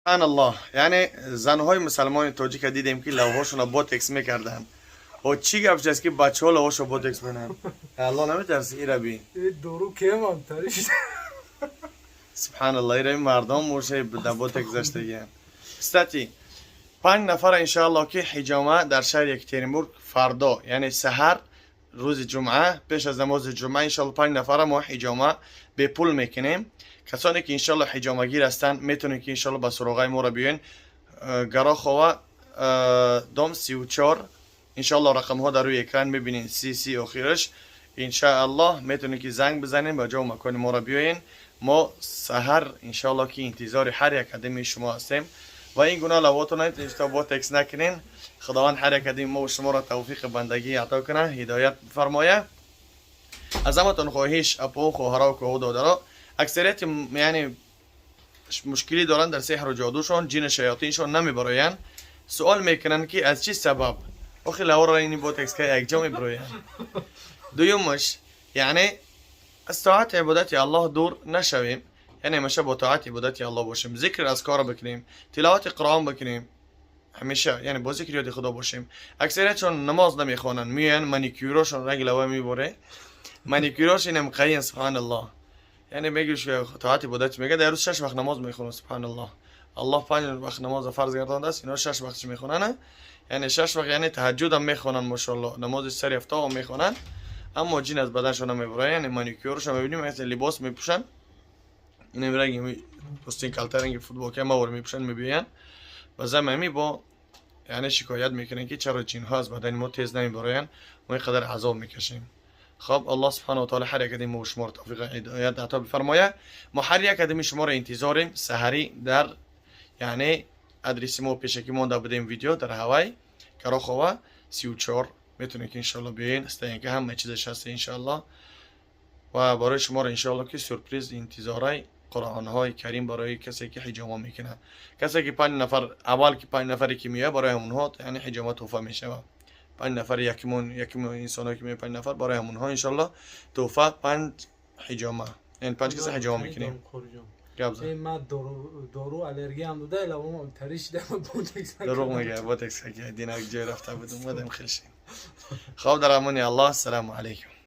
Субҳаналлоҳ, яъне занҳои мусалмони тоҷика дидем, ки лавҳошонро ботекс мекарданд. О, чӣ гап аст, ки бачаҳо лавҳошо ботекс менанд? Алло наметарси, ираби? Дору кемам тариш. Субҳаналлоҳ, ираби мардон мошаи да ботекс гаштагиян. Кстати, панҷ нафара, иншааллоҳ, ки ҳиҷома дар шаҳри Екатеринбург фардо, яъне саҳар, рӯзи ҷумъа, пеш аз намози ҷумъа, иншоалло, панҷ нафара мо ҳиҷома бепул мекунем. Касоне ки, иншоалло, ҳиҷомагир ҳастанд, метавонед, ки, иншоалло, ба суроғаи моро биёен. Горохова, дом 34. Иншоалло, рақамҳо дар рӯи экран мебинед, 30 30 охираш. Иншааллоҳ, метавонед, ки занг бизанед, ба ҷоу макони моро биёен. Мо саҳар, иншоалло, ки интизори ҳар як қадами шумо ҳастем ва ин гуна лавотона ботекс накунен. Худованд ҳар як қадами мо шуморо тавфиқи бандагӣ ато кунад, ҳидоят фармоя. Аз ҳаматон хоҳиш, апо, хоҳаро, коҳу додаро, аксарияти, яъне, мушкилӣ доранд дар сеҳру ҷодушон, ҷину шаётиншон намебароянд. Суол мекунанд, ки аз чӣ сабаб охи лавора ини ботекс ка якҷо мебироянд. Дуюмаш, яъне, аз тоати ибодати Аллоҳ дур нашавем, яъне ҳамеша бо тоати ибодати Аллоҳ бошем, зикр азкорро бикунем, тиловати Қуръон бикунем ҳамеша, яъне бо зикри ёди Худо бошем. Аксариятшон намоз намехонанд, меоянд, маникюрошон ранги лава меборе, маникюрош инам қаин. Субҳаналлоҳ, яъне мегӯш, тоати ибодати мега, дар рӯз шаш вақт намоз мехонам. Субҳаналлоҳ, Аллоҳ панҷ вақт намоза фарз гардондааст, ино шаш вақтш мехонанд, яъне шаш вақт, яъне таҳаҷҷудам мехонанд, мошоалло, намози сари ҳафтаҳо мехонанд, аммо ҷин аз баданшон намебурад. Яъне маникюршон мебинем, либос мепӯшанд, инам ранги пустин калта, ранги футболка мавор мепӯшанд, мебиёянд ба зами ҳами бо, яъне, шикоят мекунанд, ки чаро ҷинҳо аз бадани мо тез намебароянд, мо ин қадар азоб мекашем. Хоб, Аллоҳ субҳанаҳу ва таъала ҳар як қадами мо шуморо тавфиқ ҳидоят ато бифармояд. Мо ҳар як қадами шуморо интизорем саҳарӣ дар, яъне, адреси мо. Пешакӣ монда будем видео дар ҳавай, Горохова 34. Метавонед, ки, иншоалло, биёен, стоянка ҳама чизаш ҳаст, иншоалло. Ва барои шуморо, иншоалло, ки сюрприз интизорай, Қуръонҳои Карим барои касе ки ҳиҷома мекунад. Касе ки панҷ нафар аввал, ки панҷ нафаре ки меояд, барои ҳамонҳо, яъне, ҳиҷома тӯҳфа мешавад. Панҷ нафар якимон, якимон инсонҳое ки меояд, панҷ нафар, барои ҳамонҳо, иншоалло, тӯҳфа панҷ ҳиҷома, яъне панҷ каса ҳиҷома мекунем. Гап зан. Ман дору аллергиям буда, лавом таришида, ботекс. Дурӯғ мегӯяд, ботекс динак ҷой рафта буд, омадам хелши. Хоб, дар амони Аллоҳ, ассалому алайкум.